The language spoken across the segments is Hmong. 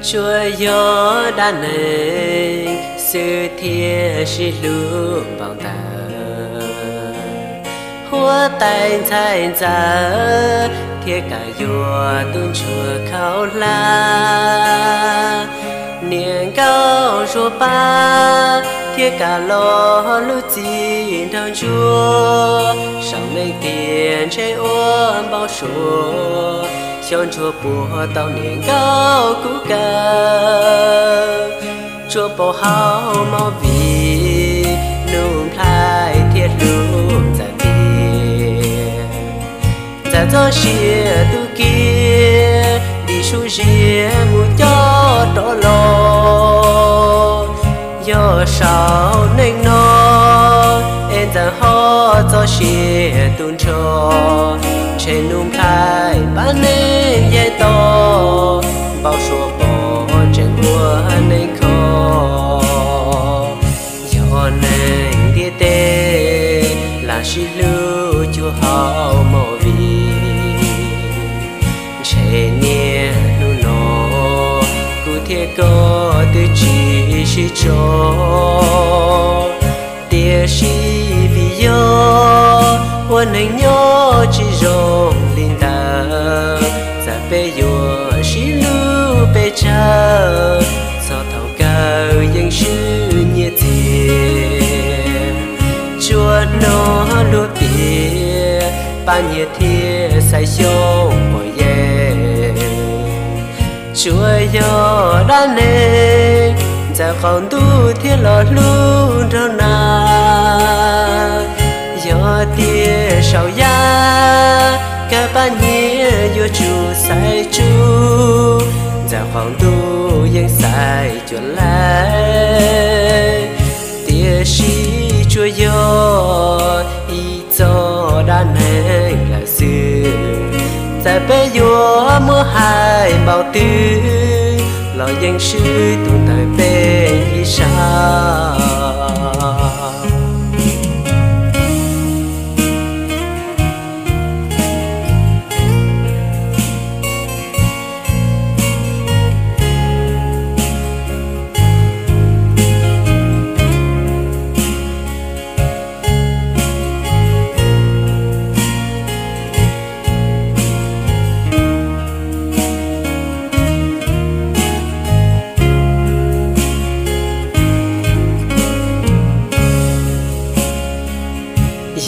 Tsuas yog dab neeg xwb thiaj sib hlub npaum ntawd. Huab tais ntxhais ntxawm thiaj kam yuav tub ntsuag khaub hlab. Niam nkauj Zuag Paj thiaj kam los lub txim nraug ntsuag. Saum neej tiam ntshe ua npau suav, xyov ntsuag puas tau niam nkauj kub kaw. Tsuas pom hauv movie, Nuj Nplhaib thiaj hlub Ntxawm tiag. Ntxawm txoj sia tu kiag, dim su ziag mus coj rov los. Yog saum neej no, es Ntxawm ho txoj sia tu nrho, ntshe Nuj Nplhaib pab neeg yaig to, npau suav pom tseem ua neeg kho. Yog neeg ntiaj teb, lam sib hlub cuag hauv movie. Ntshe niaj hnub no, kuv thiab koj twb tsis sib tso. Tiam sis vim yog ua neeg nyob tsis zoo li ntawd, txawm peb yuav sib hlub pes tsawg, txog thaum kawg yeej swb nyiaj txiag. Tsuas hnov luag piav, pab nyiaj thiab xaiv xyoob quav yeeb. Tsuas yog dab neeg, Ntxawm qaum ntuj thiaj los hlub nraug nas. Yog tias saum yaj, kawg pab nyiaj yuav tsum xaiv tsum, Ntxawm qaum ntuj yeej xaiv cuag lawm. Tiam sis tsuas yog ib txoj dab neeg lawm xwb. Txawm peb yuav muab hais npaum twg, los yeej swb tus ntawm peb ib sab.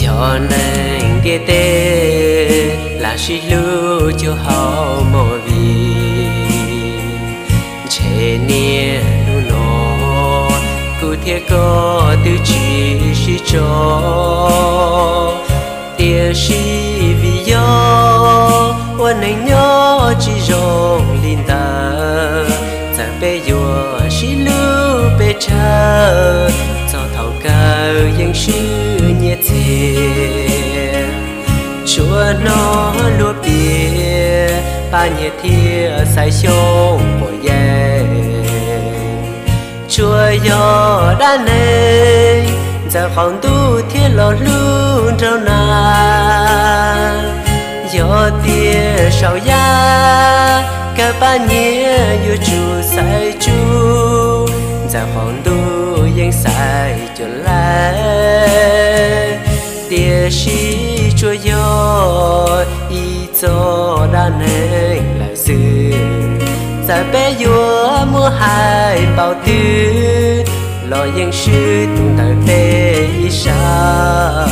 Yog neeg ntiaj teb, lam sib hlub cuag hauv movie. Ntshe niaj hnub no, kuv thiab koj twb tsis sib tso. Tiam sis vim yog ua neeg nyob tsis zoo li ntawd, txawm peb yuav sib hlub pes tsawg, txog thaum kawg yeej swb nyiaj txiag. Tsuas hnov luag piav, pab nyiaj thiab xaiv xyoob quav yeeb. Tsuas yog dab neeg, Ntxawm qaum ntuj thiaj los hlub nraug nas. Yog tias saum yaj, kawg pab nyiaj yuav tsum xaiv tsum, Ntxawm qaum ntuj yeej xaiv cuag lawm. Tiam sis tsuas yog ib txoj dab neeg lawm xwb. Txawm peb yuav muab hais npaum twg, los yeej swb tus ntawm peb ib sab.